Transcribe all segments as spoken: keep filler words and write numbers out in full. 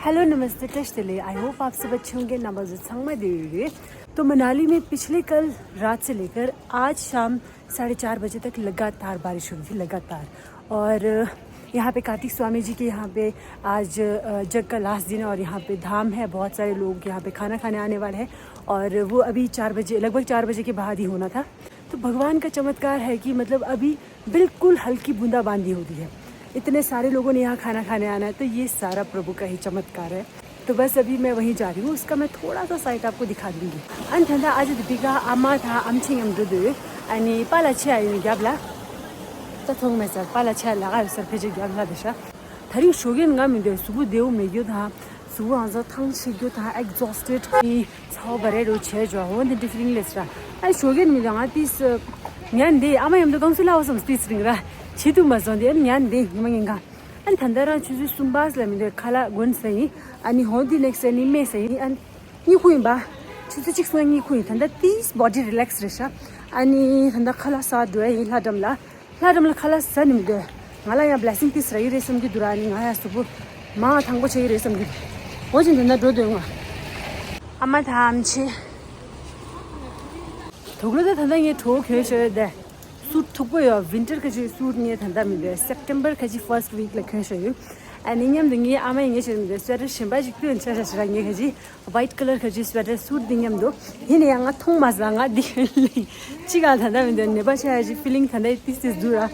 हेलो, नमस्ते, कष्टले। I hope आप सब अच्छे होंगे। नमस्ते, छांगमा देवी। तो मनाली में पिछले कल रात से लेकर आज शाम साढ़े चार बजे तक लगातार बारिश हो रही थी, लगातार। और यहाँ पे कार्तिक स्वामी जी के यहाँ पे आज, अ, जग का लास्ट दिन है और यहाँ पे धाम है, बहुत सारे लोग यहाँ पे खाना खाने आने वाले हैं। और वो अभी चार बजे, लगभग चार बजे के बाद ही होना था। तो भगवान का चमत्कार है कि मतलब अभी बिल्कुल हल्की बूंदाबांदी हो रही है। इतने सारे लोगों ने यहाँ खाना खाने आना है, तो ये सारा प्रभु का ही चमत्कार है। तो बस अभी मैं वहीं जा रही हूँ, उसका मैं थोड़ा सा साइड आपको दिखा दूंगी। अनि ད་ལྟ་ཨ་ཅེ་དེ་པི་ཀ་ཨ་མ་དང་ཨམ་ཆི་མཉམ་འགྲོ་འདུག་ཨ་ནི་པཱ་ལགས་ཆེ་ཨ་ཡོད་རྒྱབ་ལ། ད་མཐོང་མེད་ཟེར། པཱ་ལགས་ཆེ་ལ་ག་ཡོད་ཟེར། ཕལ་ཆེར་རྒྱབ་ལ་དེ་ཤ། ད་རིང་ཞོགས་ཀས་ང་མི་འདོད་གཟུགས་པོ་བདེ་བོ་མེད་རྒྱུ་དང་། གཟུགས་པོ་ཨང་ཚ་ཐང་ཆད་རྒྱུ་དང་། ཨེག་ཛོ་སི་ཊེཌ་གི་ཚ་བ་བ་རེ་རུ་བྱས་འཇོག་འོན་ཏེ་ཌི་ཕི་རིང་ལེས་ར། ཨ་ཞོགས་ཀས་མི་འདོད་ང་ཏིས་ཉན་དེ་ཨ་མ་མཉམ་དུ་ཀང་སུ་ལ་བ་སམ་ཏིས་རིང་ར། ཆི་དུ་མ་བཟོ་འདི་ཨ་ཉན་དེ་ཉི་མ་ཉིན་གང་། ཨ་ནི་ད་ལྟ་རང་ཆུ་ཚོད་གསུམ་པ་ལ་མི་འདོད་ཁ་ལག་གོན་ཟ་ཡིན། ཨ་ནི་ཧོ་དི་ནེག་སི་ཨ་ནི་སྨད་ཟ་ཡིན། ཨ་ནི་གཉིད་ཁུག་ཡིན་པ། ཆུ་ཚོད་གཅིག་སོང་གཉིད་ཁུག་ཡིན། ད་ལྟ་ཏིས་བོ་ཌི་རི་ལེག་སི་རེད་ཤག་ཨ་ནི་ད་ལྟ་ཁ་ལག་ཟ་འགྲོ་ཡ་ཡིན་ལྷ་འགྲམ་ལ། ལྷ་འགྲམ་ལ་ཁ་ལག་ཟ་ནི་མི་འདོད། ང་ལ་ཡང་བི་ལེ་སིང་ཏིས་རག་གི་རེད་བསམ་གྱི་འདུག་ར། ཨ་ནི་ང་ཡང་གཟུགས་པོ་མང་ཐང་པོ་ཆགས་ཀྱི་རེད་བསམ་གྱི་འདུག་འོ་ཅིན་ད་ལྟ་འགྲོ་འདོད་ང་། ཨ་མ་དང་ཨམ་ཆི། དུག་ལོ་ད་ད་ལྟ་ངས་གྲོགས་གྱོན་ཤོར་ཡོད་དེ། སུཊ་མཐུག་པོ་ཡོད། ཝིན་ཊར་ཁ་ཅིག་སུཊ་ངས་ད་ལྟ་མི་འདོད། སེབ་ཊེམ་བར་ཁ་ཅིག་ཕར་སི་ཊི་ཝིག་ལ་གྱོན་ཤོར་ཡོད། ཨ་ནི་མཉམ་དུ་ངའི་ཨ་མ་ཡིན་ངས་ཤོར་མི་འདོད། སུ་ཝེ་ཊར་གཞན་པ་ཞིག་སྟོན་ཆ་ཤ་ཤ་ར། ངས་ཁ་ཅིག་ཝའིཊ་ཀ་ལར་ཁ་ཅིག་སུ་ཝེ་ཊར་སུཊ་འདི་མཉམ་དུ། ཡིན་ན་ཡང་ང་མཐོང་མ་ཟ། ང་འདི་གཅིག་ག་ད་ལྟ་མི་འདོད། ནད་པ་ཆགས་ཡ་ཅིག་ཕི་ལིང་ད་ལྟ་ཏིས་ཏིས་འདུག་ར།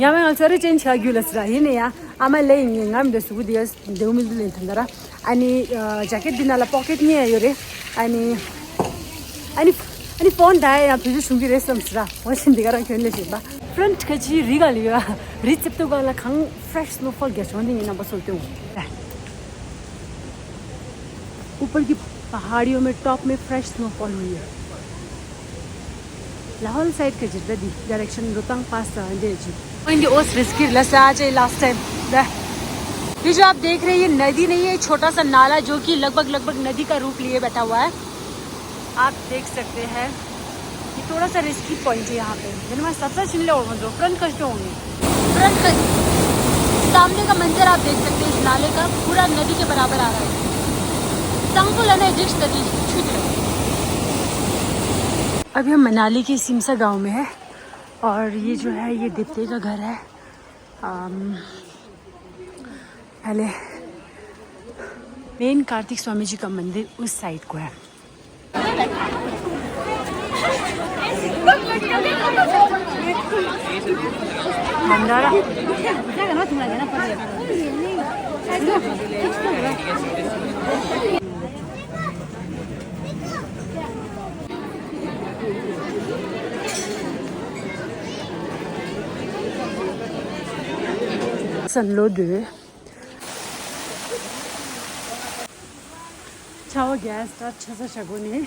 ཡང་མ་ཡང་ཚོ་རེ་ཅན་ཆགས་རྒྱུ་ལ་སི་ར། ཡིན་ན་ཡང་ཨ་མ་ལེ་ཡིན་ངས་ང་མི་འདོད། གཟུགས་པོ་འདི་ཡ་བདེ་བོ་མི་འདུག་ལེན་ད་ལྟ་ར། ཨ་ནི་ཇེ་ཀེཊ་འདི་ནང་ལ་པོ་ཀེཊ་གཉིས་ཡོད་རེད། ཨ་ནི་ཨ་ནི་ཨ་ནི་ཕོན་ད་ཡང་བེད་སྤྱོད་བྱུང་གི་རེད་བསམ་སི་ར། འོ་བཞིན་འདི་ག་རང་གྱོན་ལེ་བཞིན་པ། ཕི་རོན་ཊི་ཁ་ཅིག་རི་ག་ལ་ཡོད། རི་རྩེབ་ཏོ་ག་ལ་གང་ཕི་རེ་ཤི་སི་ནོ་ཕོལ་རྒྱ་ཆོང་འདི་ངའི་རྣམ་པ་ཚོར་སྟོན། ऊपर की पहाड़ियों में टॉप में फ्रेश स्नोफॉल हुई है। लाहौल साइड का जितना दी डायरेक्शन रोहतांग पास था अंडे जी। ओस रिस्की लसा आज लास्ट टाइम। ये जो आप देख रहे हैं, ये नदी नहीं है, छोटा सा नाला जो कि लगभग लगभग नदी का रूप लिए बैठा हुआ है। आप देख सकते हैं, ये थोड़ा सा रिस्की पॉइंट है यहाँ पे। मैंने वहाँ सत्तर छिन ले और जो फ्रंट कष्ट होंगे। फ्रंट का सामने का मंजर आप देख सकते हैं, इस नाले का पूरा नदी के बराबर आ रहा है। संकुल है ना, जिस नदी छुट रही। अभी हम मनाली के सिमसा गांव में है और ये जो है, ये दिप्ते का घर है। अम, पहले मेन कार्तिक स्वामी जी का मंदिर उस साइड को है। भंडारा। ས་ལོ་དུ། ཆ་བ་གེ་སི་སྟར་ཆ་ས་ཞག་གོ་ནི།